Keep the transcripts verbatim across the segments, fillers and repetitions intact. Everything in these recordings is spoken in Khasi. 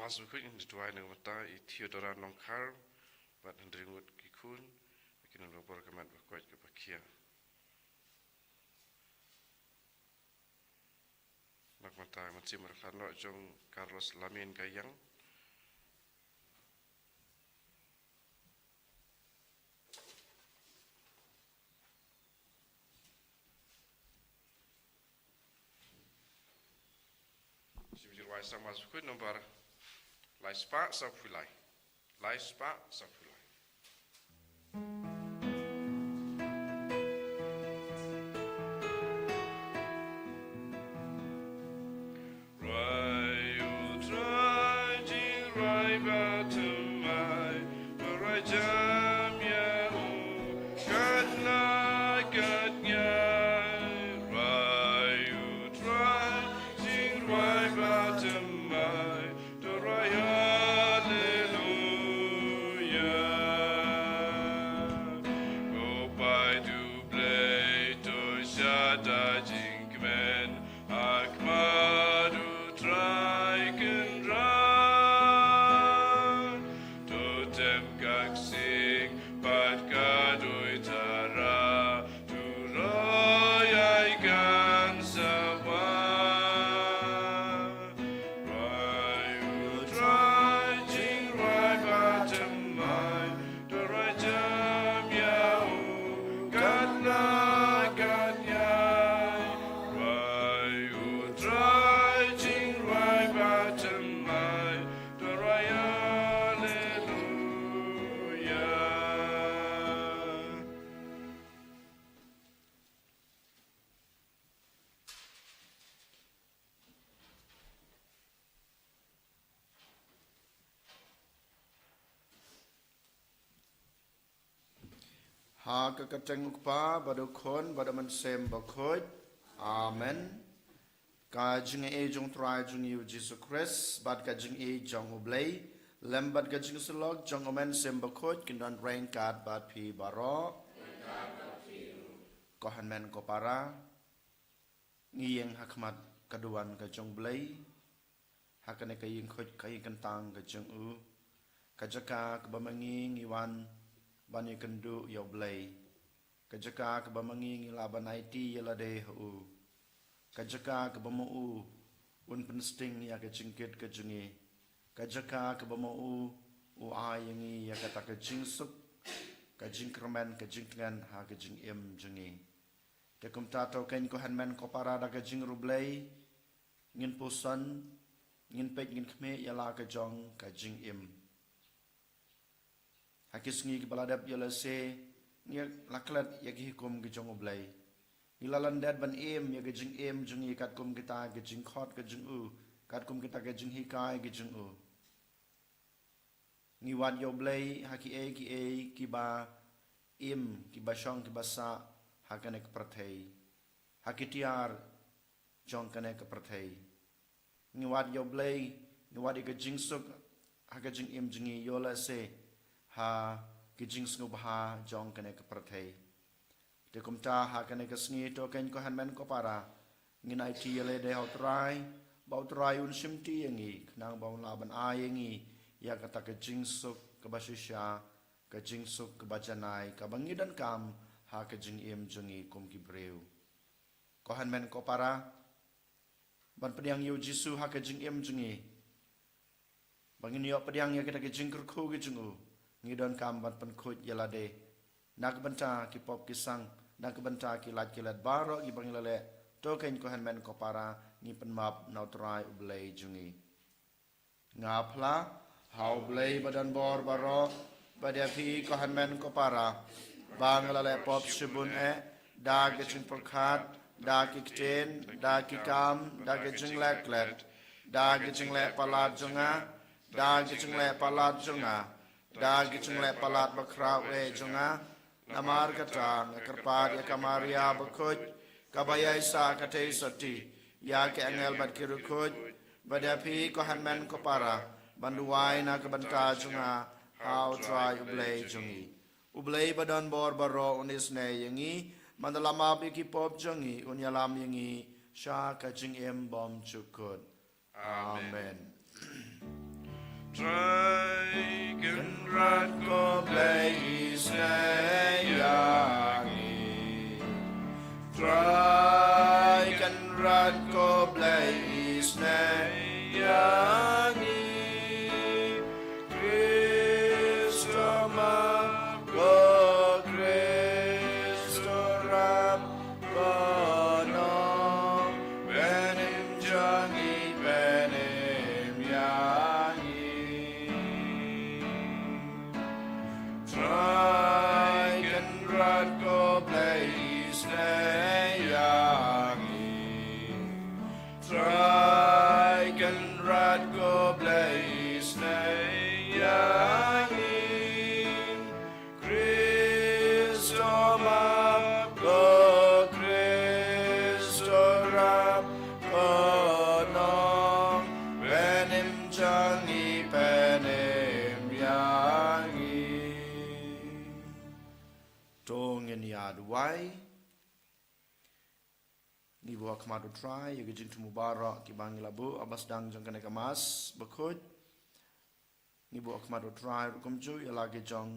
Mass bakhuid ngin duwai na ka bynta i Theodora Nongkhar bad hynriew ngut ki khun, ba kin don ka bor ka met ba koit kaba khia. Na ka bynta i mynsiem ryngkat noh jong Carlos Lamin Gayang. Shim jingrwai sang Mass bakhuid nombar lai spah sawphew lai. Lai spah sawphew lai. Rwai u Trai jingrwai bad thymmai, to rwai jam ïa u katno katne. Rwai u Trai jingrwai bad thymmai, to rwai haleluia. Ko Paidbah U Blei, to shata jingkmen ha khmat U Trai Kynrad. To tem ka ksing bad ka duitara, to rwai ai kan sawa. Rwai u Trai jingrwai bad thymmai, to rwai jam ïa u katno katne. Rwai u Trai jingrwai bad thymmai, to rwai haleluia. Ha ka kyrteng U Kpa bad U Khun bad U Mynsiem Bakhuid. Amen. Ka jingaiei jong U Trai jong ngi U Jisu Khrist bad ka jingïeit jong U Blei lem bad ka jingsyllok jong U Mynsiem Bakhuid kin don ryngkat bad phi baroh. Ko hynmen ko para, ngi ïeng ha khmat ka duwan ka jong U Blei ha kane ka ïing khuid ka ïing kyntang ka jong u, ka jaka kaba ma ngi ngi wan ban ïakynduh ïa U Blei, ka jaka kaba ma ngi ngi lah ban aiti ïa lade ha u, ka jaka kaba ma u un pynsting ïa ka jingkit ka jong ngi, ka jaka kaba ma u u ai ïa ngi ïa kata ka jingsuk, ka jingkyrmen, ka jingtngen ha ka jingim jong ngi. Te kumta to keiñ ko hynmen ko para, da ka jingriewblei ngin puson, ngin peit, ngin khmih ïa la ka jong ka jingim. Ha ki sngi kiba la dep ïa lehse ngi la klet ïa ki hukum ki jong U Blei. Ngi la lyndet ban im ïa ka jingim jong ngi katkum kita ki jingkhot ki jong u, katkum kita ki jinghikai ki jong u. Ngi wad ïa U Blei ha kiei kiei kiba im, kiba shong, kiba sah ha kane ka pyrthei, ha ki tiar jong kane ka pyrthei. Ngi wad ïa U Blei, ngi wad ïa ka jingsuk ha ka jingim jong ngi, ïoh lehse ha ki jingsngewbha jong kane ka pyrthei. Te kumta ha kane ka sngi to keiñ ko hynmen ko para, ngin aiti ïa lade ha U Trai, ba U Trai un shimti ïa ngi khnang ba un lah ban ai ïa ngi ïa kata ka jingsuk kaba shisha, ka jingsuk kaba janai kaba ngi donkam ha ka jingim jong ngi kum ki briew. Ko hynmen ko para, ban pdiang ïa U Jisu ha ka jingim jong ngi, ba ngin ïoh pdiang ïa kita ki jingkyrkhu ki jong u, ngi donkam ban pynkhuid ïa lade na ka bynta ki pop ki sang, na ka bynta ki lait ki let baroh kiba ngi la leh. To keiñ ko hynmen ko para, ngi pynmap na U Trai U Blei jong ngi. Nga phla ha U Blei ba don bor baroh, bad ïa phi ko hynmen ko para, ba nga la leh pop shibun eh, da ki jingpyrkhat, da ki ktien, da ki kam, da ki jingleh klet, da ki jingleh palat jong nga, da ki jingleh palat jong nga, da ki jingleh palat bakhraw eh jong nga. Namar kata nga kyrpad ïa ka Maria bakhuid, kaba ïaisah ka theisotti, ïa ki angel bad ki riewkhuid, bad ïa phi ko hynmen ko para, ban duwai na ka bynta jong nga ha U Trai U Blei jong ngi. U Blei ba don bor baroh un isynei ïa ngi, ban da la map ïa ki pop jong ngi, un ïalam ïa ngi sha ka jingim bymjukut. Amen. Amen. Trai Kynrad ko Blei isnei ïa ngi. Trai Kynrad ko Blei isnei ïa ngi. Khrist u map, ko Khrist u rap, ko nongpynim jong ngi, pynim ïa ngi. Trai Kynrad ko Blei isnei ïa ngi. Trai Kynrad ko Blei isnei ïa ngi. Khrist u map, ko Khrist u rap, ko nongpynim jong ngi, pynim ïa ngi. To ngin ïa duwai. Ngi buh ha khmat u Trai ïa ki jingthmu baroh kiba ngi la buh ha ba sdang jong kane ka Mass bakhuid. Ngi buh ha khmat u Trai ruh kumjuh ïa la ki jong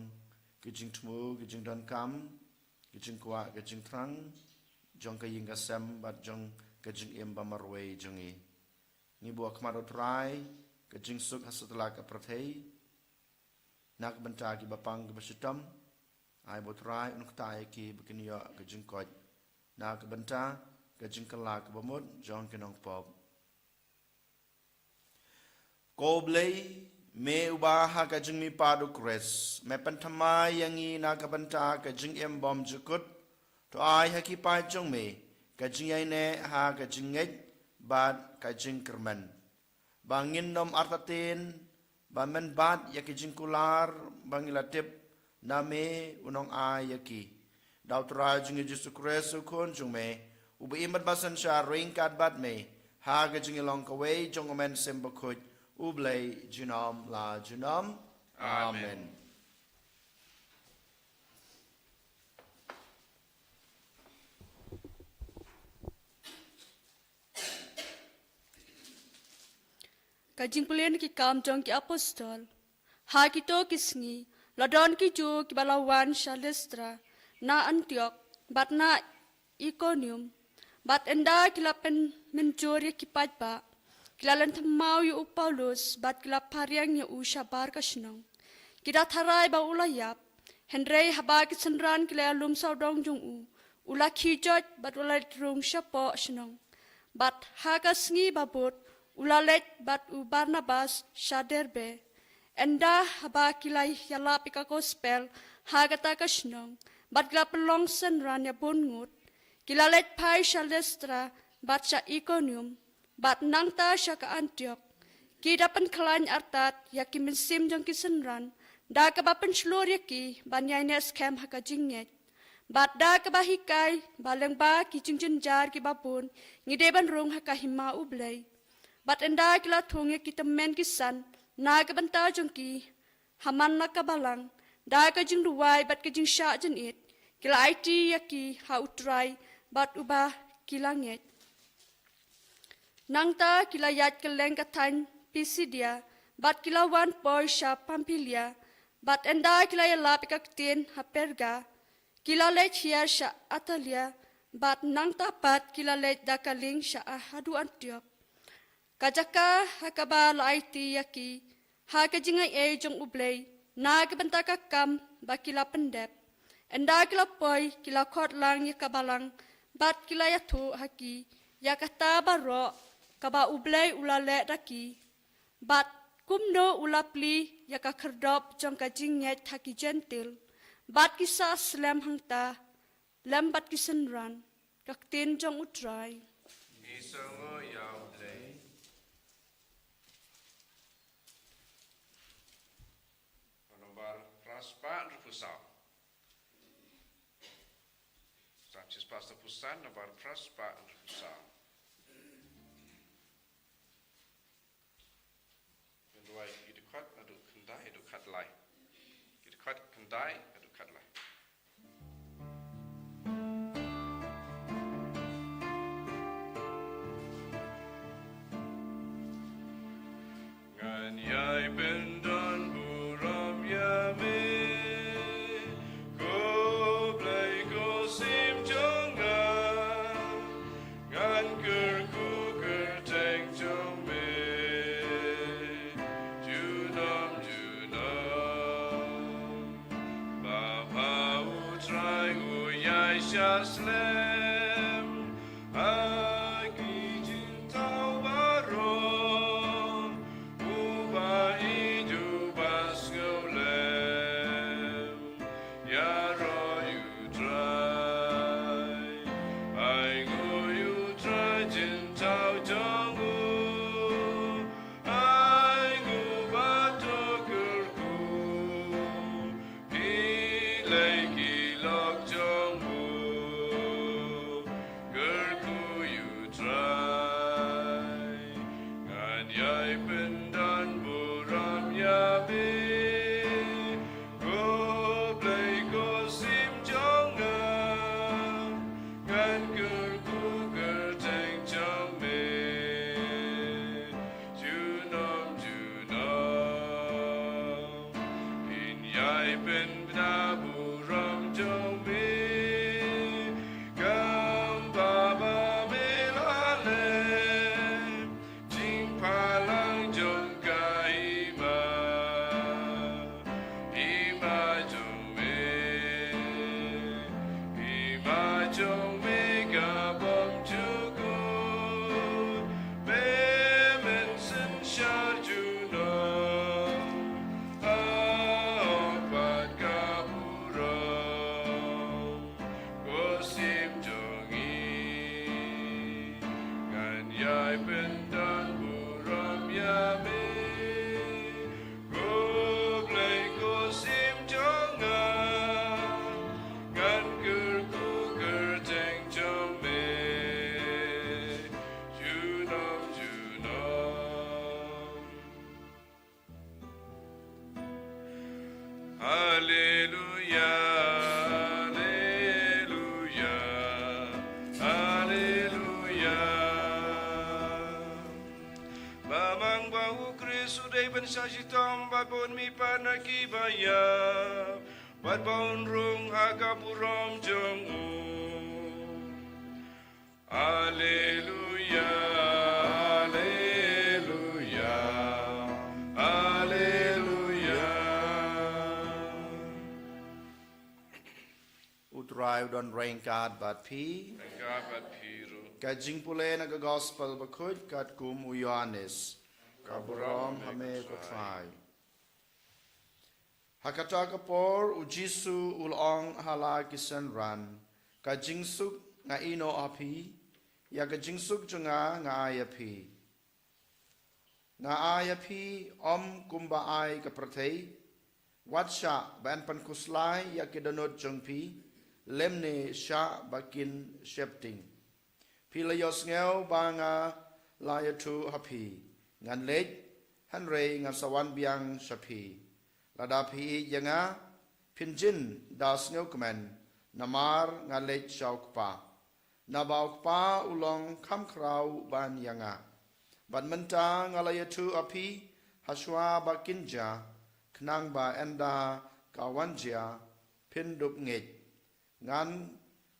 ki jingthmu, ki jingdonkam, ki jingkwah, ki jingthrang jong ka ïing ka sem bad jong ka jingim ba marwei jong ngi. Ngi buh ha khmat u Trai ka jingsuk ha satlak ka pyrthei na ka bynta kiba pang kiba shitom. Ai ba u Trai un ktah ïa ki ba kin ïoh ka jingkoit na ka bynta ka jingkylla kaba mut jong ki nongpop. Ko Blei, me uba ha ka jingmihpat u Khrist me pynthymmai ïa ngi na ka bynta ka jingim bymjukut, to ai ha ki paid jong me ka jingïaineh ha ka jingngeit bad ka jingkyrmen, ba ngin ym artatien ban mynbat ïa ki jingkular ba ngi la tip na me u nongai ïa ki. Da u Trai jong ngi Jisu Khrist u Khun jong me, uba im bad ba synshar ryngkat bad me ha ka jingïalong kawei jong U Mynsiem Bakhuid, U Blei junom la junom. Amen. Amen. Ka jingpule na ki Kam jong ki Apostol. Ha kito ki sngi la don ki Jiw kiba la wan sha Listra, na Antiok bad na Ikonium. Bad ynda ki la pynmynjur ïa ki paidbah, ki la lynthem maw ïa u Paulus bad ki la phariang ïa u shabar ka shnong. Ki da tharai ba u la ïap. Hynrei haba ki synran ki la ïalum sawdong jong u, u la khie joit bad u la leit rung shapoh shnong. Bad ha ka sngi ba bud u la leit bad u Barnabas sha Derbe. Ynda haba ki la ïalap ïa ka gospel ha kata ka shnong bad ki la pynlong synran ïa bun ngut, ki la leit phai sha Listra bad sha Ikonium, bad nangta sha ka Antiok. Ki da pynkhlaiñ artat ïa ki mynsiem jong ki synran da kaba pynshlur ïa ki ban ïaineh skhem ha ka jingngeit. Bad da kaba hikai ba lyngba ki jingjynjar kiba bun ngi dei ban rung ha ka hima U Blei. Bad ynda ki la thung ïa ki tymmen ki san na ka bynta jong ki ha man la ka balang, da ka jingduwai bad ka jingshah jynit ki la aiti ïa ki ha u Trai bad uba ki la ngeit. Nangta ki la ïaid kylleng ka thaiñ Pisidia bad ki la wan poi sha Pamphilia. Bad ynda ki la ïalap ïa ka ktien ha Perga, ki la leit hiar sha Atalia. Bad nangta pat ki la leit da ka lieng sha haduh Antiok, ka jaka ha kaba la aiti ïa ki ha ka jingaiei jong U Blei na ka bynta ka kam ba ki la pyndep. Ynda ki la poi ki la khot lang ïa ka balang bad ki la ïathuh ha ki ïa kata baroh kaba U Blei u la leh da ki, bad kumno u la plie ïa ka khyrdop jong ka jingngeit ha ki Jentil. Bad ki sah slem hangta lem bad ki synran. Ka ktien jong U Trai. Ngi sngew ïa U Blei. Nombar phra spah hynriewphew saw. Francis Pastor Pusan, nombar phra spah hynriewphew saw. Ngan duwai ki dkhot naduh khyndai haduh khatlai. Ki dkhot khyndai haduh khatlai. Ngan ïai pyn Ïaishah slem ha ki jingthaw baroh, uba ïeit uba sngewlem. Ïaroh ïa u Trai, ai nguh ïa u Trai jingthaw jong u. Ai nguh bad to kyrkhu, phi lei ki lok jong u. Kyrkhu ïa u Trai. Ngan ïai pyndonburom ïa me, ko Blei ko Syiem jong nga. Ngan kyrkhu kyrteng jong me junom junom. Phin ïai pynbna burom jong me kumba ba me la leh. Jingphalang jong ka hima, hima jong me, hima jong me ka bym jukut. Me men synshar junom, ha hok bad ka burom, ko Syiem jong ngi. Ngan ïai pyndonburom ïa me, ko Blei ko Syiem jong nga. Ngan kyrkhu kyrteng jong me junom junom. Haleluia, haleluia, haleluia. Ba mang ba u Khrist u dei ban shah shitom bad ba un mihpat na kiba ïap, bad ba un rung ha ka burom jong u. Haleluia, haleluia, haleluia. U Trai u don ryngkat bad phi. Ryngkat bad phi ruh. Ka jingpule na ka Gospel bakhuid katkum u Ïoannis. Ka burom ha me ko Trai. Ha kata ka por u Jisu u la ong ha la ki synran, ka jingsuk nga ïehnoh ha phi, ïa ka jingsuk jong nga nga ai ïa phi. Nga ai ïa phi, ym kumba ai ka pyrthei. Wat shah ba yn pynkhuslai ïa ki dohnud jong phi, lymne shah ba kin sheptieng. Phi la ïohsngew ba nga la ïathuh ha phi, ngan leit, hynrei ngan sa wan biang sha phi. Lada phi ïeit ïa nga, phin jin da sngewkmen, namar nga leit sha u Kpa. Naba u Kpa u long kham khraw ban ïa nga. Bad mynta nga la ïathuh ha phi, ha shuwa ba kin jia, khnang ba ynda ka wan jia, phin dup ngeit. Ngan,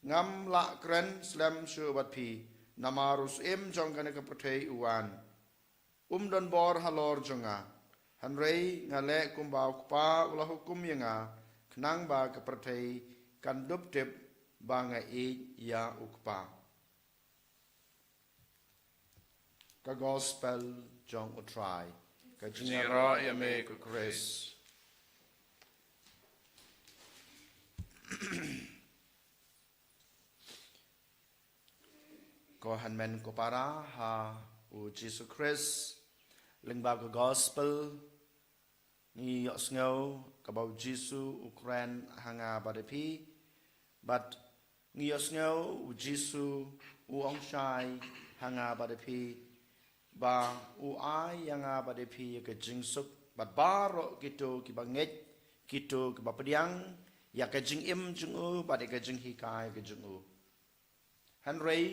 ngam lah kren slem shuh bad phi, namar u syiem jong kane ka pyrthei u wan. Um don bor halor jong nga. Hynrei nga leh kumba u Kpa u la hukum ïa nga, khnang ba ka pyrthei kan dup tip ba nga ïeit ïa u Kpa. Ka Gospel jong u Trai. Ka jingïaroh ïa me ko Khrist. Ko hynmen ko para ha u Jisu Khrist, lyngba ka Gospel, ngi ïohsngew kaba u Jisu u kren ha nga bad ïa phi, bad ngi ïohsngew u Jisu u ong shai ha nga bad ïa phi, ba u ai ïa nga bad ïa phi ïa ka jingsuk, bad baroh kito kiba ngeit, kito kiba pdiang ïa ka jingim jong u, bad ïa ka jinghikai ka jong u. Hynrei,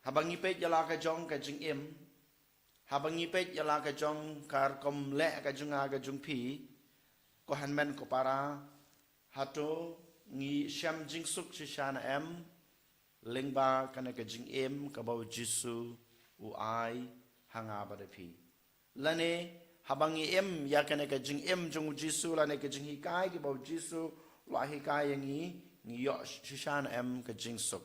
haba ngi peit ïa la ka jong ka jingim, haba ngi peit ïa la ka jong ka rukom leh ka jong nga ka jong phi, ko hynmen ko para, hato ngi shem jingsuk shisha ne em, lyngba kane ka jingim kaba u Jisu u ai ha nga bad ïa phi. Lane, haba ngi im ïa kane ka jingim jong u Jisu, lane ka jinghikai kaba u Jisu la hikai ïa ngi, ngi ïoh shisha ne em ka jingsuk.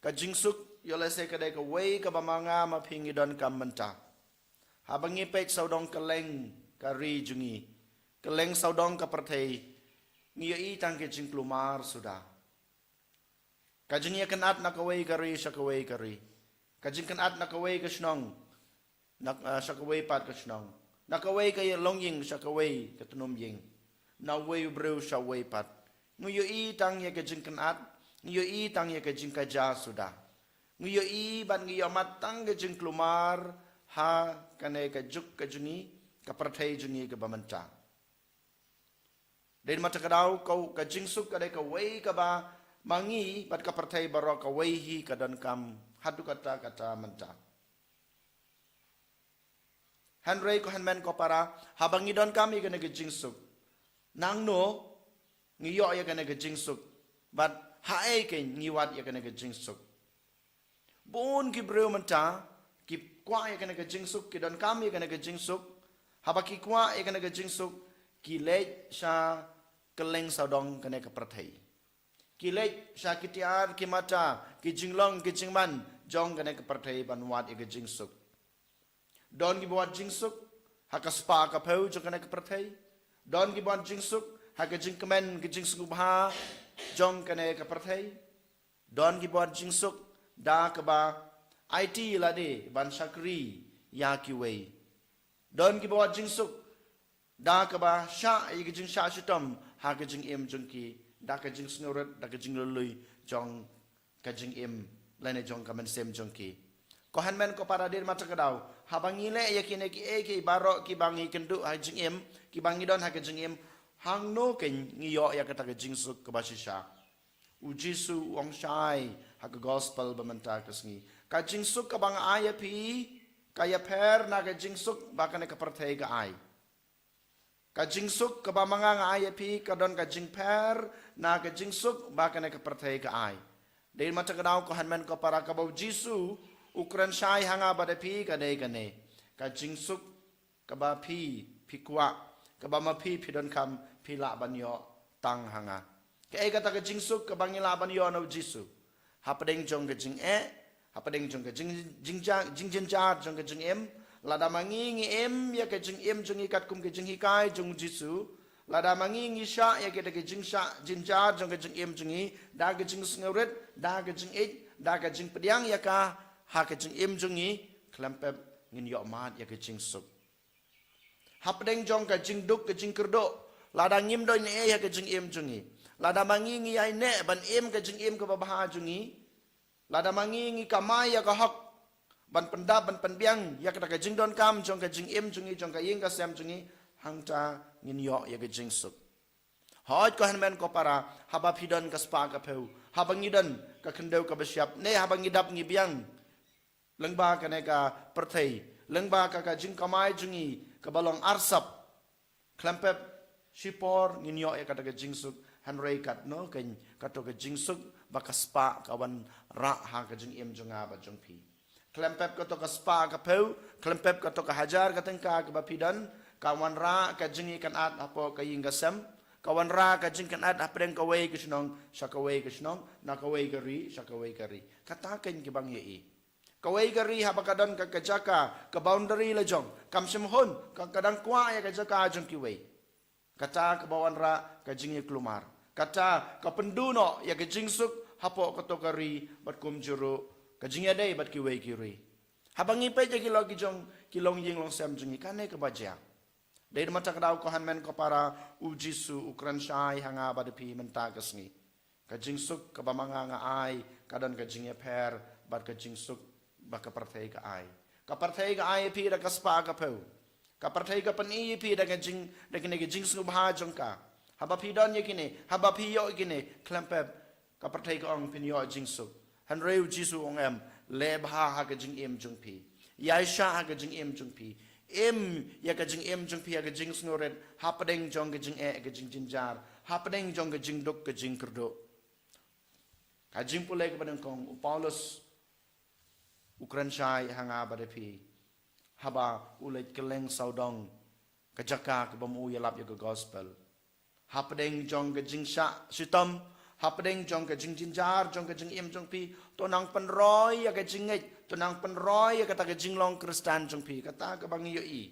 Ka jingsuk ïoh lehse ka dei kawei kaba ma nga ma phi ngi donkam mynta. Haba ngi peit sawdong kylleng ka ri jong ngi, kylleng sawdong ka pyrthei, ngi ïohi tang ka jingkulmar suda. Ka jingïakynad na kawei ka ri sha kawei ka ri. Ka jingkynad na kawei ka shnong na, ah, sha kawei pat ka shnong. Na kawei ka longïing sha kawei ka tnum ïing. Na uwei u briew sha uwei pat. Ngi ïohi tang ïa ka jingkynad, ngi ïohi tang ïa ka jingkaja suda. Ngi ïohi bad ngi ïohmad tang ka jingkulmar ha kane ka juk ka jong ngi, ka pyrthei jong ngi kaba mynta. Dei namar kata ka daw, ka, ka jingsuk ka dei kawei kaba ma ngi bad ka pyrthei baroh kawei hi ka donkam haduh katta katta mynta. Hynrei ko hynmen ko para, haba ngi donkam ïa kane ka jingsuk, nangno ngi ïoh ïa kane ka jingsuk, bad haei kein ngi wad ïa kane ka jingsuk? Bun ki briew mynta ki kwah ïa kane ka jingsuk, ki donkam ïa kane ka jingsuk. Haba ki kwah ïa kane ka jingsuk, ki leit sha kylleng sawdong kane ka pyrthei. Ki leit sha ki tiar ki mata, ki jinglong ki jingman jong kane ka pyrthei ban wad ïa ka jingsuk. Don kiba wad jingsuk ha ka spah ka phew jong kane ka pyrthei. Don kiba wad jingsuk ha ka jingkmen ka jingsngewbha jong kane ka pyrthei. Don kiba wad jingsuk da kaba aiti lade ban shakri ïa kiwei. Don kiba wad jingsuk da kaba shah ïa ka jingshah shitom ha ka jingim jong ki, da ka jingsngewrit, da ka jinglului jong ka jingim lane jong ka mynsiem jong ki. Ko hynmen ko para, dei namar kata ka daw, haba ngi leh ïa kine kiei kiei baroh kiba ngi kynduh ha jingim, kiba ngi don ha ka jingim, hangno kein ngi ïoh ïa kata ka jingsuk kaba shisha? U Jisu u ong shai ha ka gospel ba mynta ka sngi, ka jingsuk kaba nga ai ïa phi ka ïapher na ka jingsuk ba kane ka pyrthei ka ai. Ka jingsuk kaba ma nga nga ai ïa phi ka don ka jingpher na ka jingsuk ba kane ka pyrthei ka ai. Dei namar kata ka daw, ko hynmen ko para, kaba u Jisu u kren shai ha nga bad ha phi ka dei kane: ka jingsuk kaba phi, phi kwah, kaba ma phi, phi donkam, phi lah ban ïoh tang ha nga. Kaei kata ka jingsuk kaba ngi lah ban ïoh na u Jisu? Hapdeng jong ka jingeh, hapdeng jong ka jing, jingja, jingjynjar jong ka jingim. Lada ma ngi ngi im ïa ka jingim jong ngi katkum ka jinghikai jong u Jisu, lada ma ngi ngi shah ïa kata ka jingshah jynjar jong ka jingim jong ngi, da ka jingsngewrit, da ka jingïeit, da ka jingpdiang ïa ka ha ka jingim jong ngi, khlem pep ngin ïohmad ïa ka jingsuk. Hapdeng jong ka jingduk ka jingkyrduh, lada ngim don ei ha ka jingim jong ngi, lada ma ngi ngi ïaineh ban im ka jingim kaba bha jong ngi, lada ma ngi ngi kamai ïa ka hok ban pyndap ban pynbiang ïa kata ka jingdonkam jong ka jingim jong ngi, jong ka ïing ka sem jong ngi, hangta ngin ïoh ïa ka jingsuk. Hooid ko hynmen ko para, haba phi don ka spah ka phew, haba ngi don ka khyndew kaba shyiap, ne haba ngi dap ngi biang lyngba kane ka pyrthei, lyngba ka, ka jingkamai jong ngi kaba long arsap, khlem pep shipor ngin ïoh ïa kata ka jingsuk. Hynrei katno kein kato ka jingsuk ba ka spah ka wanrah ha ka jingim jong nga bad jong phi? Khlem pep kato ka spah ka phew, khlem pep kato ka hajar ka tyngka kaba phi don, ka wanrah ka jingïakynad hapoh ka ïing ka sem, ka wanrah ka jingïakynad hapdeng kawei ka shnong sha kawei ka shnong, na kawei ka ri sha kawei ka ri. Kata kein kaba ngi ïohi. Kawei ka ri haba ka don ka, ka jaka, ka boundary la jong, kam shym hun, ka, ka dang kwah ïa ka jaka jong kiwei. Kata kaba wanrah ka jingïakulmar. Kata ka pynduh noh ïa ka jingsuk hapoh kato ka ri bad kumjuh ruh ka jingïadei bad kiwei ki ri. Haba ngi peit ïa ki long ki jong, ki longïing longsem jong ngi, kane kaba jia. Dei namar kata ka daw ko hynmen ko para, u Jisu u kren shai ha nga bad ha phi mynta ka sngi. Ka jingsuk kaba ma nga nga ai ka don ka jingïapher bad ka jingsuk ba ka pyrthei ka ai. Ka pyrthei ka ai ïa phi da ka spah ka phew. Ka pyrthei ka pyni ïa phi da ka jing, da kine ki jingsngewbha jong ka. Haba phi don ïa kine, haba phi ïoh ïa kine, khlem pep ka pyrthei ka ong phin ïoh jingsuk. Hynrei u Jisu u ong em, leh bha ha ka jingim jong phi. Ïaishah ha ka jingim jong phi. Im ïa ka jingim jong phi ha ka jingsngewrit, hapdeng jong ka jingeh ka jingjynjar, hapdeng jong ka jingduk ka jingkyrduh. Ka jingpule kaba nyngkong, u Paulus u kren shai ha nga bad ha phi haba u leit kylleng sawdong ka jaka kaba ma u ïalap ïa ka gospel. hapdeng jong ka jingshah shitom, hapdeng jong ka jingjynjar jong ka jingim jong phi. To nang pynroi ïa ka jingngeit, to nang pynroi ïa kata ka jinglong Khristan jong phi, kata kaba ngi ïohi.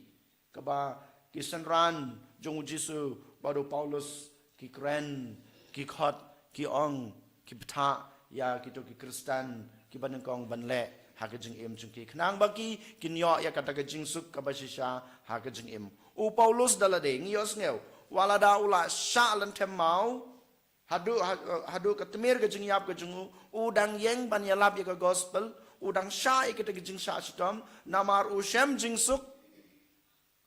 Kaba ki synran jong u Jisu bad u Paulus ki kren, ki khot, ki ong, ki bthah ïa kito ki Khristan kiba nyngkong ban leh ha ka jingim jong ki, khnang ba ki kin ïoh ïa kata ka jingsuk kaba shisha ha ka jingim. U Paulus da lade ngi ïohsngew, wat lada u la shah lynthem maw, haduh ha-, haduh ka tmier ka jingïap ka jong u, u dang ïeng ban ïalap ïa ka gospel, u dang shah ïa kata ka jingshah shitom, namar u shem jingsuk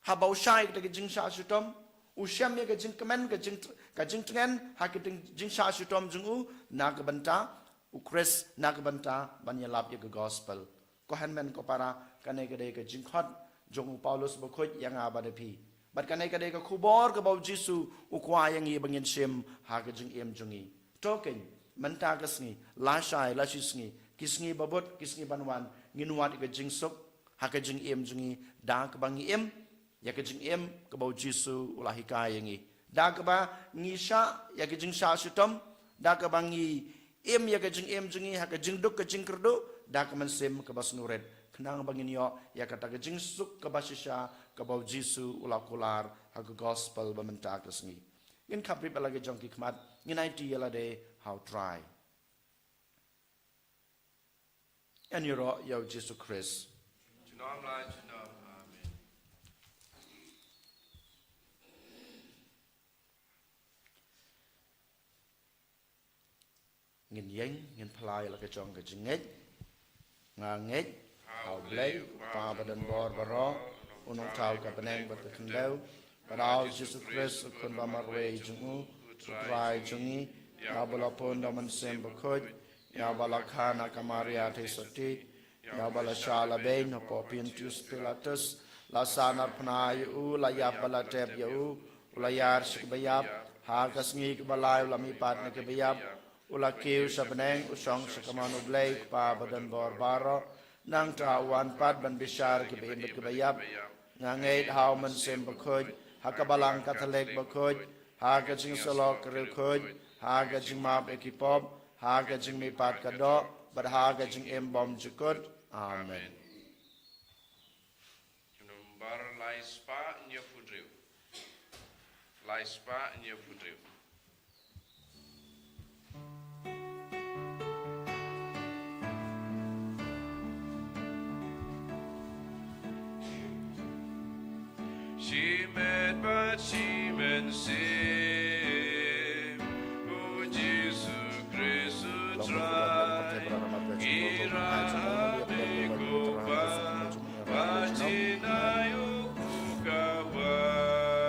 haba u shah ïa kata ka jingshah shitom, u shem ïa ka jingkmen, ka jing, ka jingtngen ha ka jing, jingshah shitom jong u, na ka bynta u Khrist, na ka bynta ban ïalap ïa ka gospel. Ko hynmen ko para, kane ka dei ka jingkhot jong u Paulus bakhuid ïa nga bad ïa phi. Bad kane ka dei ka khubor kaba u Jisu u kwah ïa ngi ba ngin shim ha ka jingim jong ngi. To keiñ, mynta ka sngi, lashai, lashisngi, ki sngi ba bud, ki sngi ban wan, ngin wad ïa ka jingsuk ha ka jingim jong ngi da kaba ngi im ïa ka jingim kaba u Jisu u la hikai ïa ngi. Da kaba ngi shah ïa ka jingshah shitom, da kaba ngi im ïa ka jingim jong ngi ha ka jingduk ka jingkyrduh, da ka mynsiem kaba sngewrit, khnang ba ngin ïoh ïa kata ka jingsuk kaba shisha kaba u Jisu u la kular ha ka gospel ba mynta ka sngi. Ngin khapri bad la ka jong ki khmat, ngin aiti ïa lade ha u Trai. Ngan ïaroh ïa u Jisu Khrist. Junom la junom. Amen. Ngin ïeng, ngin pynlait la ka jong ka jingngeit. Nga ngeit ha u Blei, u Kpa ba don bor baroh, u nongthaw ka bneng bad ka khyndew, bad ha u Jisu Khrist, u Khun ba marwei jong u, u Trai jong ngi, ïa uba la pun da u Mynsiem Bakhuid, ïa uba la kha na ka Maria theisotti, ïa uba la shah la beiñ hapoh Pontius Pilatus, la sahnarphna ïa u, la ïap bad la tep ïa u, u la ïar sha kiba ïap, ha ka sngi kaba lai u la mihpat na kiba ïap, u la kiew sha bneng, u shong sha kamon u Blei u Kpa ba don bor baroh, nangta u wan pat ban bishar kiba im bad kiba ïap. Nga ngeit ha u Mynsiem Bakhuid, ha ka Balang Katholik bakhuid, ha ka jingïasyllok ka riewkhuid, ha ka jingmap ïa ki pop, ha ka jingmihpat ka doh, bad ha ka jingim bymjukut. Amen. Hymn number lai spah hynñiewphew hynriew. Lai spah hynñiewphew hynriew. Shimet bad shi mynsiem, u Jisu Khrist u Trai, ngi ïarap ïa u Kpa, bad jin aiu u kawei.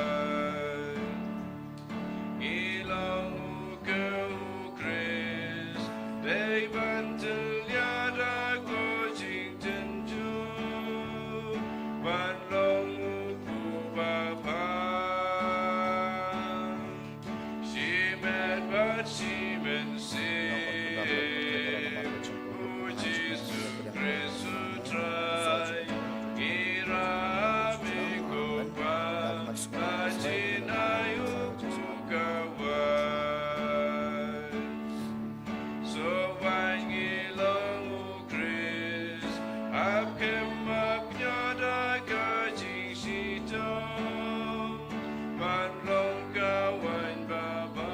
Ngi long u ka u Khrist, dei ban tyllia da ka jingtynjuh, ban long u kpu babha. Shimet bad shi mynsiem, u Jisu Khrist u Trai, ngi ïarap ïa u Kpa, bad jin aiu u kawei. Sngewbha ngi long u Khrist, hap kem hap ñiah da ka jingshitom, ban long ka waiñ babha.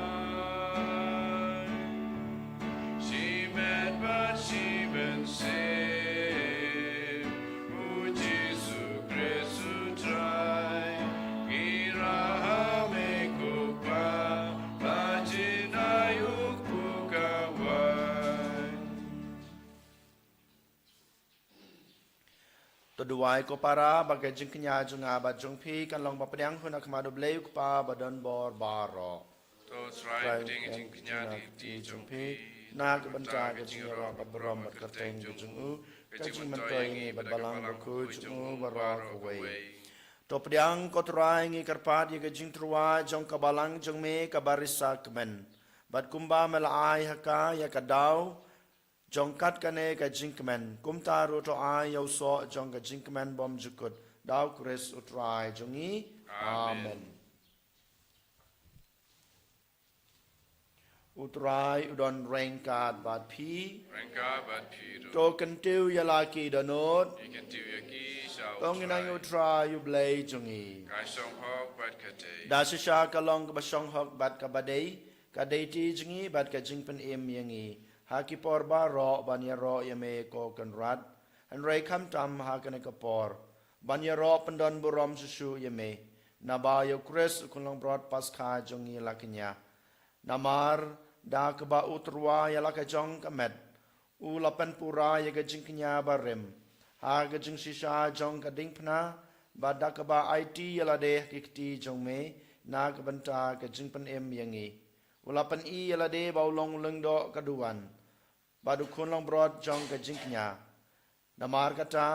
Shimet bad shi mynsiem, u Jisu Khrist u Trai, ngi ïarap ïa u Kpa, bad jin aiu u kpu kawei. To duwai ko para, ba ka jingkñia jong nga bad jong phi kan long ba pdiang hun ha khmat u Blei u Kpa ba don bor baroh. To Trai, pdiang ka jingkñia ha ka kti jong phi, na ka bynta ka jingïaroh bad burom bad kyrteng ka jong u, ka jingmyntoi ïa ngi bad Balang Bakhuid jong u baroh kawei. To pdiang ko Trai, ngi kyrpad ïa ka jingtyrwa jong ka Balang jong me kaba risa kmen, bad kumba me la ai ha ka ïa ka daw jong kat kane ka jingkmen, kumta ruh to ai ïa u soh jong ka jingkmen bymjukut, da u Khrist u Trai jong ngi. Amen. Amen. U Trai u don ryngkat bad phi. Ryngkat bad phi ruh. To kyntiew ïa la ki dohnud. Ngi kyntiew ïa ki sha U Trai. To ngin ai ïa U Trai U Blei jong ngi. Ka shong hok bad ka dei. Da shisha ka long kaba shong hok bad kaba dei, ka dei ti jong ngi bad ka jingpynim ïa ngi ha ki por baroh ban ïaroh ïa me ko Kynrad. Hynrei khamtam ha kane ka por ban ïaroh pyndon burom shuh shuh ïa me, naba ïa U Khrist U Khun Langbrot Paskha jong ngi la kñia. Namar da kaba u tyrwa ïa la ka jong ka met, u la pynpura ïa ka jingkñia barim ha ka jingshisha jong ka diengphna, bad da kaba aiti ïa lade ha ki kti jong me na ka bynta ka jingpynim ïa ngi, u la pyni ïa lade ba u long u lyngdoh ka duwan bad u khun langbrot jong ka jingkñia. Namar kata,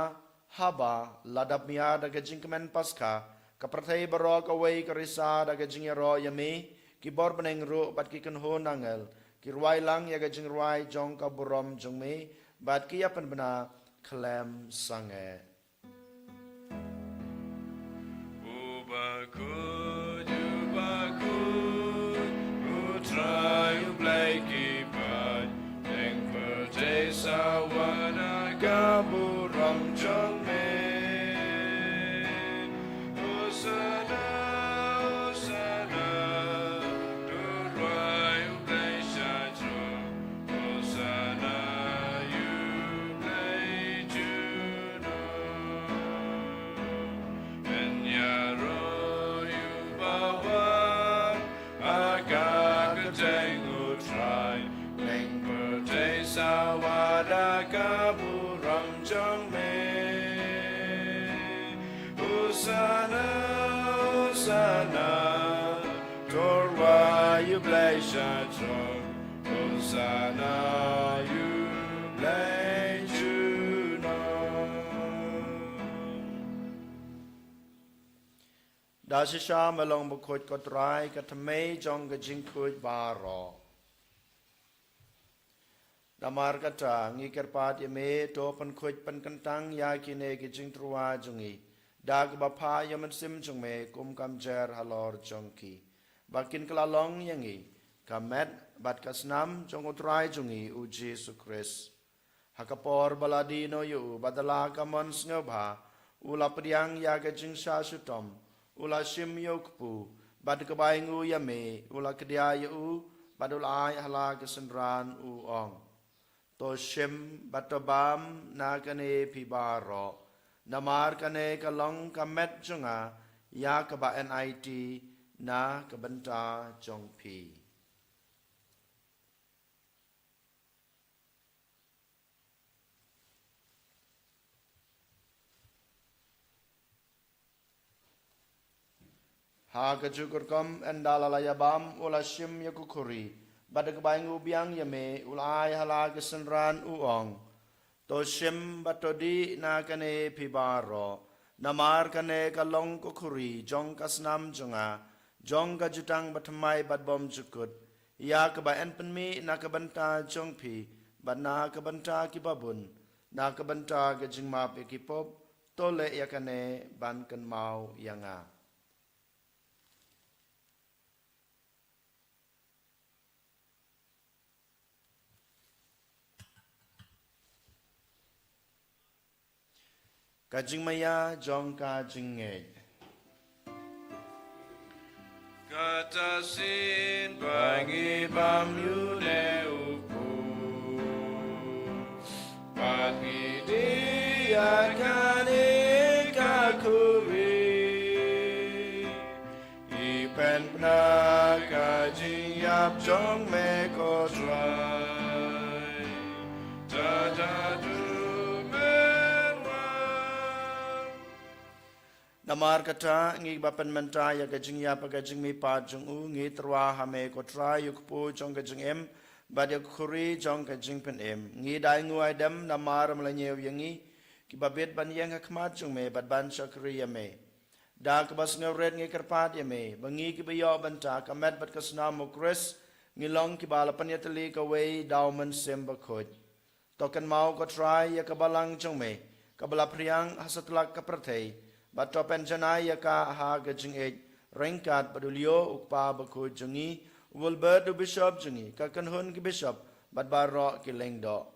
haba la dap miar da ka jingkmen Paskha, ka pyrthei baroh kawei ka risa da ka jingïaroh ïa me, ki bor bneng ruh bad ki kynhun angel ki rwai lang ïa ka jingrwai jong ka burom jong me, bad ki ïa pynbna khlem sangeh. U bakhuid, u bakhuid, U Trai U Blei ki paid, ïa pyrthei sa wan ha ka burom jong me. Hosana, Hosana, to rwai U Blei sha jrong. Hosana ïa U Blei junom. Yn ïaroh ïa u bawang ha ka kyrteng U Trai. Ïa pyrthei sa wan ha ka burom jong me. Hosana, Hosana, to rwai U Blei sha jrong. Hosana ïa U Blei junom. Da shisha me long bakhuid ko Trai, ka thymmei jong ka jingkhuid baroh. Namar kata, ngi kyrpad ïa me, to pynkhuid pynkyntang ïa kine ki jingtyrwa jong ngi da kaba phah ïa u Mynsiem jong me kum ka mjer halor jong ki, ba kin kylla long ïa ngi ka met bad ka snam jong U Trai jong ngi U Jisu Khrist. Ha ka por ba la die noh ïa u bad da la ka mon sngewbha, u la pdiang ïa ka jingshah shitom, u la shim ïa u kpu, bad kaba ainguh ïa me, u la kdiah ïa u, bad u la ai ha la ka synran, u ong: To shim bad to bam na kane phi baroh, namar kane ka long ka met jong nga, ïa kaba yn aiti na ka bynta jong phi. Ha kajuh ka rukom, ynda la la ïa bam, u la shim ïa ka khuri, bad da kaba ainguh biang ïa me, u la ai ha la ka synran, u ong: To shim bad to dih na kane phi baroh, namar kane ka long ka khuri jong ka snam jong nga, jong ka jutang bathymmai bad bymjukut, ïa kaba yn pynmih na ka bynta jong phi bad na ka bynta kiba bun, na ka bynta ka jingmap ïa ki pop. To leh ïa kane ban kynmaw ïa nga. Ka jingmaïa jong ka jingngeit. Kata shisien ba ngi bam ïa une u kpu, bad ngi dih ïa kane ka khuri, ngi pynbna ka jingïap jong me ko Trai, tad haduh men wan. Namar kata, ngi ba pynmynta ïa ka jingïap bad ka jingmihpat jong u, ngi tyrwa ha me ko Trai, u kpu jong ka jingim, bad ïa ka khuri jong ka jingpynim. Ngi da ainguh aidem namar me la ñiew ïa ngi, kiba bit ban ïeng ha khmat jong me bad ban shakri ïa me. Da kaba sngewrit ngi kyrpad ïa me, ba ngi kiba ïoh bynta ka met bad ka snam u Khrist, ngi long kiba la pynïatylli kawei da u Mynsiem Bakhuid. To kynmaw ko Trai ïa ka balang jong me, kaba la phriang ha satlak ka pyrthei, bad to pynjanai ïa ka ha ka jingïeit, ryngkat bad u Leo u Kpa Bakhuid jong ngi, Wilbert u bishop jong ngi, ka kynhun ki bishop, bad baroh ki lyngdoh.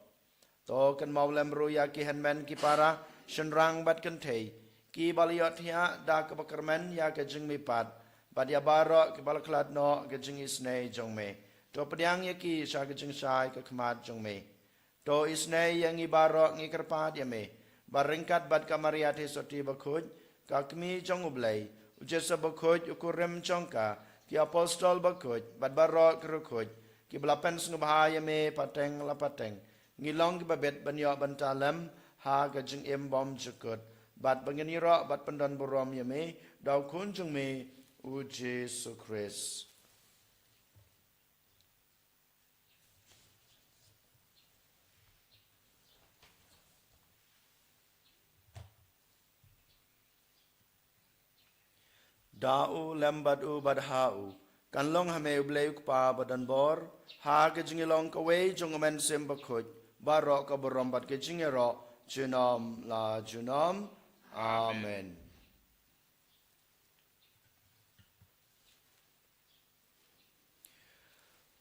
To kynmaw lem ruh ïa ki hynmen ki para, shynrang bad kynthei, ki ba la ïohthiah da kaba kyrmen ïa ka jingmihpat, bad ïa baroh ki ba la khlad noh ka jingisynei jong me. To pdiang ïa ki sha ka jingshai ka khmat jong me. To isynei ïa ngi baroh, ngi kyrpad ïa me, ba ryngkat bad ka Maria Theisotti bakhuid, ka kmie jong U Blei, U Joseph bakhuid u kurim jong ka, ki apostol bakhuid, bad baroh ki riewkhuid, ki ba la pynsngewbha ïa me pateng la pateng, ngi long ki ba bit ban ïoh bynta lem ha ka jingim bymjukut, bad ba ngin ïaroh bad pyndonburom ïa me da U Khun jong me, U Jisu Khrist. Da u, lem bad u, bad ha u, kan long ha me U Blei U Kpa badonbor, ha ka jingïalong kawei jong U Mynsiem Bakhuid, baroh ka burom bad ka jingïaroh, junom la junom. Amen.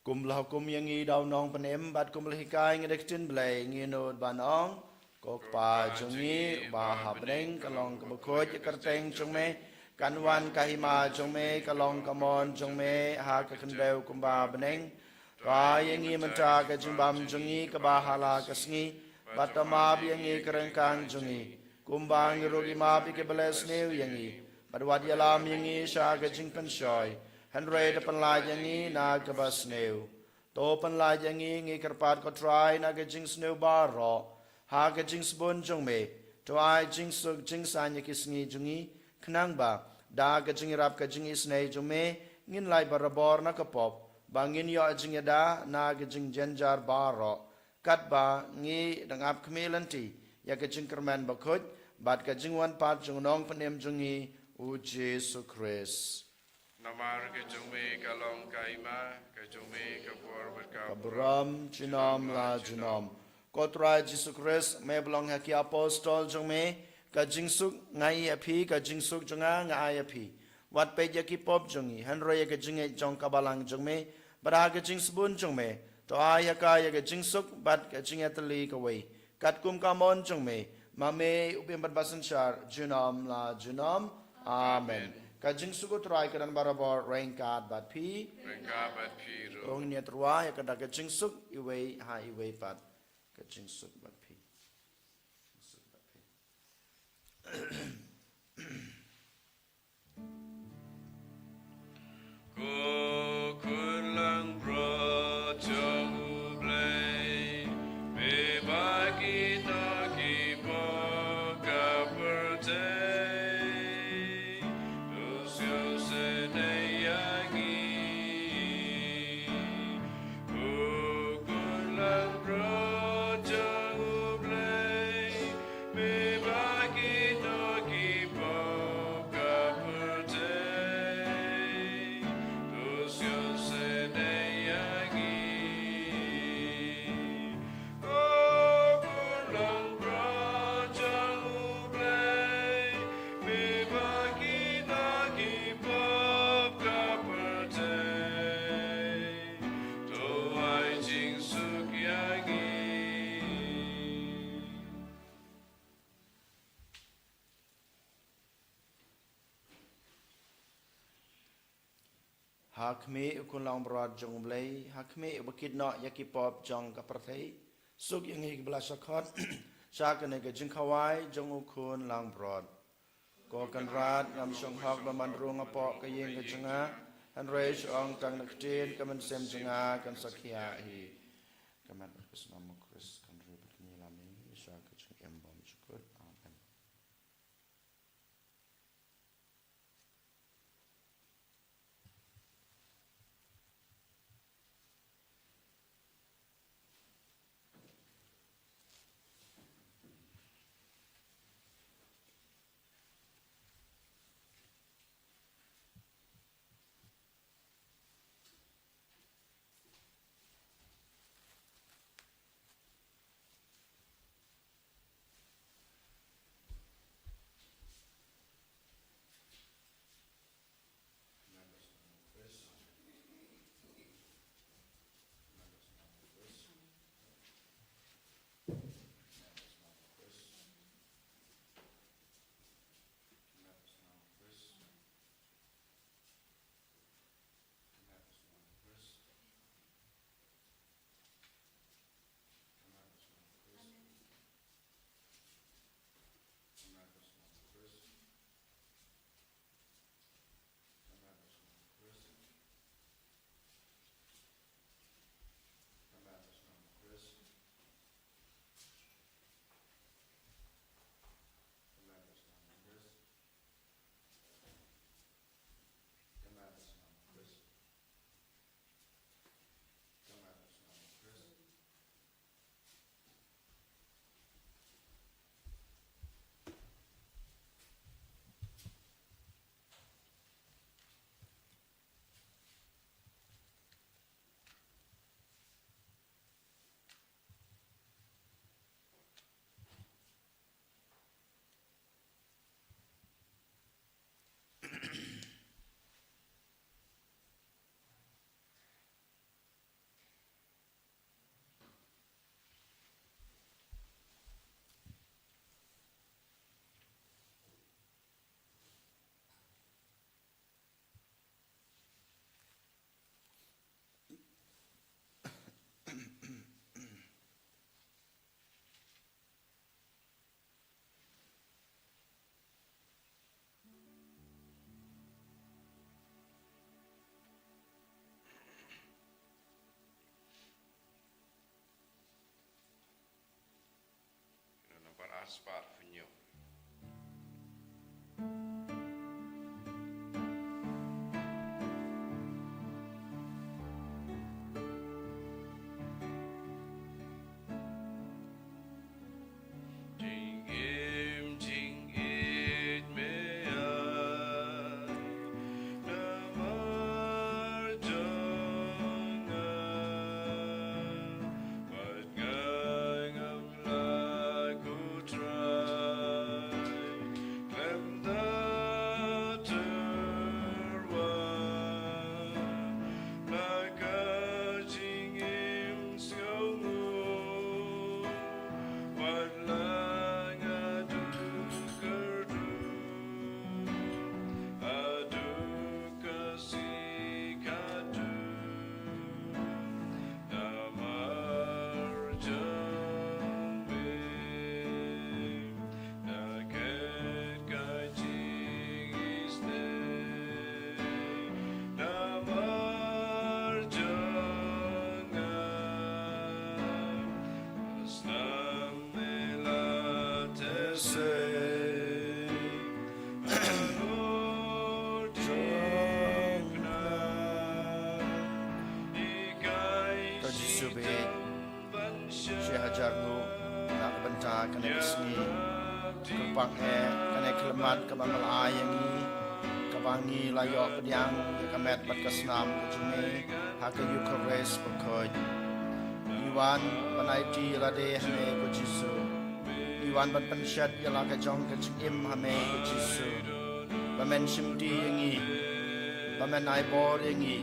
Kum ba la hukum ïa ngi da u Nongpynim, bad kum ba la hikai ïa ngi da ka ktien Blei, ngin nud ban ong: Ko Kpa jong ngi uba ha bneng, ka long kaba khuid ïa ka kyrteng jong me, kan wan ka hima jong me, ka long ka mon jong me ha ka khyndew kumba ha bneng. To ai ïa ngi mynta ka jingbam jong ngi kaba ha la ka sngi, bad to map ïa ngi ka ryngkang jong ngi, kumba ngi ruh ngi map ïa kiba leh sniew ïa ngi, bad wat ïalam ïa ngi sha ka jingpynshoi, hynrei to pynlait ïa ngi na kaba sniew. To pynlait ïa ngi, ngi kyrpad ko Trai, na ka jingsniew baroh, ha ka jingsbun jong me. To ai jingsuk jingsaiñ ïa ki sngi jong ngi, khnang ba da ka jingïarap ka jingisynei jong me, ngin lait barabor na ka pop, ba ngin ïoh jingïada na ka jingjynjar baroh, katba ngi dang ap khmih lynti ïa ka jingkyrmen bakhuid bad ka jingwan pat jong u Nongpynim jong ngi, U Jisu Khrist. Namar ka jong me ka long ka hima, ka jong me ka bor bad ka burom, junom la junom. Ko Trai Jisu Khrist, me ba la ong ha ki apostol jong me: Ka jingsuk nga ai ïa phi, ka jingsuk jong nga nga ai ïa phi. Wat peit ïa ki pop jong ngi, hynrei ïa ka jingngeit jong ka balang jong me, bad ha ka jingsbun jong me, to ai ha ka ïa ka jingsuk bad ka jingïatylli kawei, katkum ka mon jong me, ma me u bym bad basynshar, junom la junom. Amen. Amen. Ka jingsuk U Trai ka don barabor ryngkat bad phi. Ryngkat bad phi ruh. To ngin ïatyrwa ïa ka da ka jingsuk iwei ha iwei pat. Ka jingsuk bad phi. Jingsuk bad phi. Ko khun langbrot jong U Blei, me ba kito ki pop ka pyrthei, to sngewsynei ïa ngi. Ko khun langbrot jong U Blei, me ba kito ki pop ka pyrthei, to sngewsynei ïa ngi. Ko khun langbrot jong U Blei, me ba kito ki pop ka pyrthei, to ai jingsuk ïa ngi. Ha khmih U Khun langbrot jong U Blei, ha khmih uba kit noh ïa ki pop jong ka pyrthei, suk ïa ngi kiba la shah khot sha kane ka jingkhawai jong U Khun langbrot. Ko Kynrad, ngam shong hok ba man rung hapoh ka ïing ka jong nga, hynrei shu ong tang da ka ktien, ka mynsiem jong nga kan sa khiah hi. Ka met bad ka snam U Khrist kan ri bad kan ïalam ïa ngi sha ka jingim bymjukut. Amen. Spar Hynñiew. Jingim jingïeit me ai namar jong nga, bad nga ngam lah khuid trai khlem da tyrwa na ka jingim sngewnguh. Wat la nga duk kyrduh haduh ka sngi khatduh, namar jong me nga khet ka jingisynei. Namar jong nga, snam me la teh sei halor jong nga. Ko Jisu baieit, shi hajar nguh na ka bynta kane ka sngi. Kyrpang eh, kane ka khyllipmat kaba me la ai ïa ngi, kaba ngi la ïoh pdiang ïa ka met bad ka snam ka jong me ha ka Eukharist bakhuid. Ngi wan ban aiti ïa lade ha me ko Jisu. Ngi wan ban pynshet ïa la ka jong ka jingim ha me ko Jisu. Ba men shimti ïa ngi, ba men ai bor ïa ngi,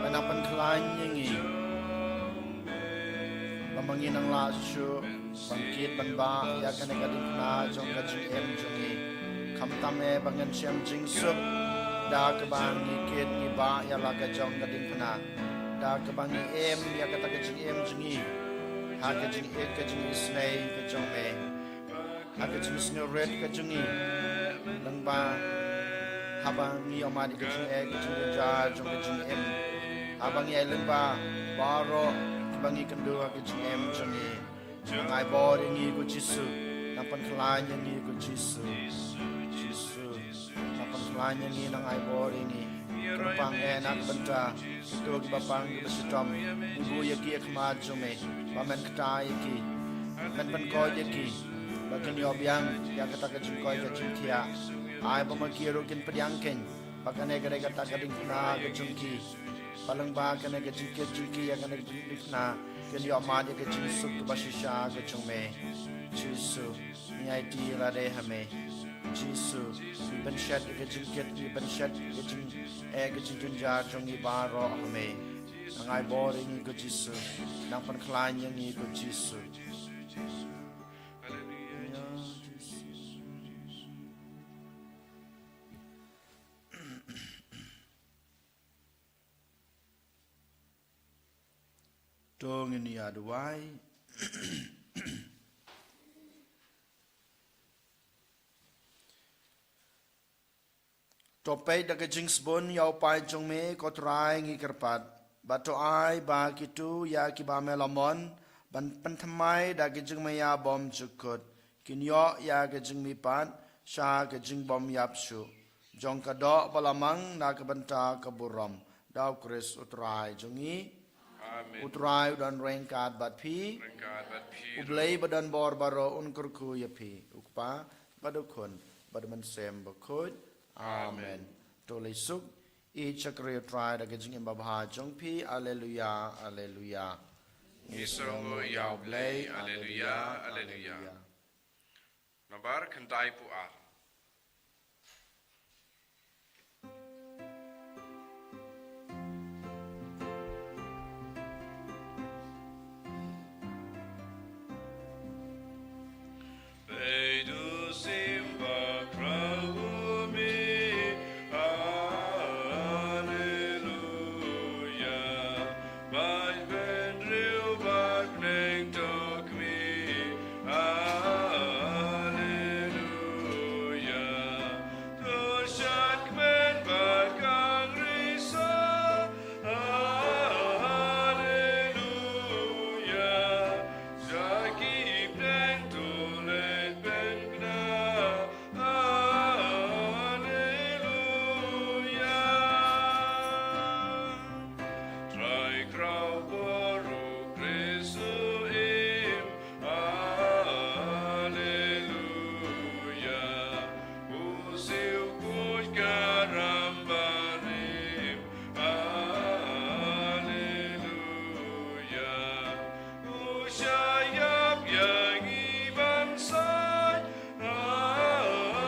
ba nang pynkhlaiñ ïa ngi, ba ma ngi nang lah shuh ban kit ban bah ïa kane ka diengphna jong ka jingim jong ngi. Khamtam eh ba ngin shem jingsuk da kaba ngi kit ngi bah ïa la ka jong ka diengphna, da kaba ngi im ïa kata ka jingim jong ngi ha ka jingïeit ka jingisynei ka jong me, ha ka jingsngewrit ka jong ngi. Lyngba haba ngi ïohmad ïa ka jingeh ka jingjynjar jong ka jingim, haba ngi ai lyngba baroh kiba ngi kynduh ha ka jingim jong ngi. Nang ai bor ïa ngi ko Jisu, nang pynkhlaiñ ïa ngi ko Jisu. Jisu, nang pynkhlaiñ ïa ngi, nang ai bor ïa ngi. Kyrpang eh na ka bynta kito kiba pang kiba shitom, buh ïa ki ha khmat jong me, ba men kta ïa ki, men pynkoit ïa ki, ba kin ïoh biang ïa kata ka jingkoit ka jingkhiah. Ai ba ma ki ruh kin pdiang keiñ ba kane ka dei kata ka diengphna ka jong ki, ba lyngba kane ka jingkit jong ki ïa kane ka diengphna kin ïohmad ïa ka jingsuk kaba shisha ka jong me. Jisu, ngi aiti ïa lade ha me. Jisu, ngi pynshet ïa ka jingkit, ngi pynshet ïa ka jingeh ka jingjynjar jong ngi baroh ha me. Nang ai bor ïa ngi ko Jisu, nang pynkhlaiñ ïa ngi ko Jisu. To ngin ïa duwai. To peit da ka jingsbun ïa u paid jong me ko Trai, ngi kyrpad, bad to ai ba kito ïa kiba me la mon ban pynthymmai da ka jingmaïa bymjukut kin ïoh ïa ka jingmihpat sha ka jingbymïap shuh jong ka doh ba la mang na ka bynta ka burom, da U Khrist U Trai jong ngi. Amen. U Trai u don ryngkat bad phi. Ryngkat bad phi ruh. U Blei ba don bor baroh un kyrkhu ïa phi, u Kpa bad u Khun bad u Mynsiem Bakhuid. Amen. Amen. To leit suk, ïeit shakri U Trai da ka jingim babha jong phi. Alleluia, alleluia. Ngi sngewnguh ïa U Blei. Alleluia, alleluia. Nambar khyndai phew ar. Peit u symbah khraw u mih, Alleluia. Bad bynriew bad bneng to khmih, Alleluia. Ai kraw boru Kristu im, Alleluia. U siu kuj karam barim, Alleluia. U shayap ïa ngi ban sait, Alleluia.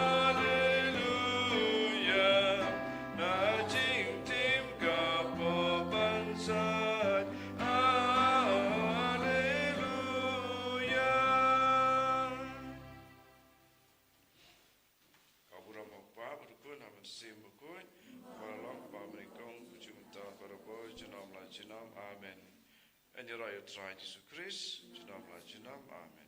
Na jingtim ka pop ban sait, Alleluia. Ka burom u Kpa bad u Khun, ha u Mynsiem Bakhuid, ba la long ba nyngkong, u ju mynta, barabor, junom la junom. Amen. Yn ïaroh ïa u Trai Jisu Khrist, junom la junom. Amen.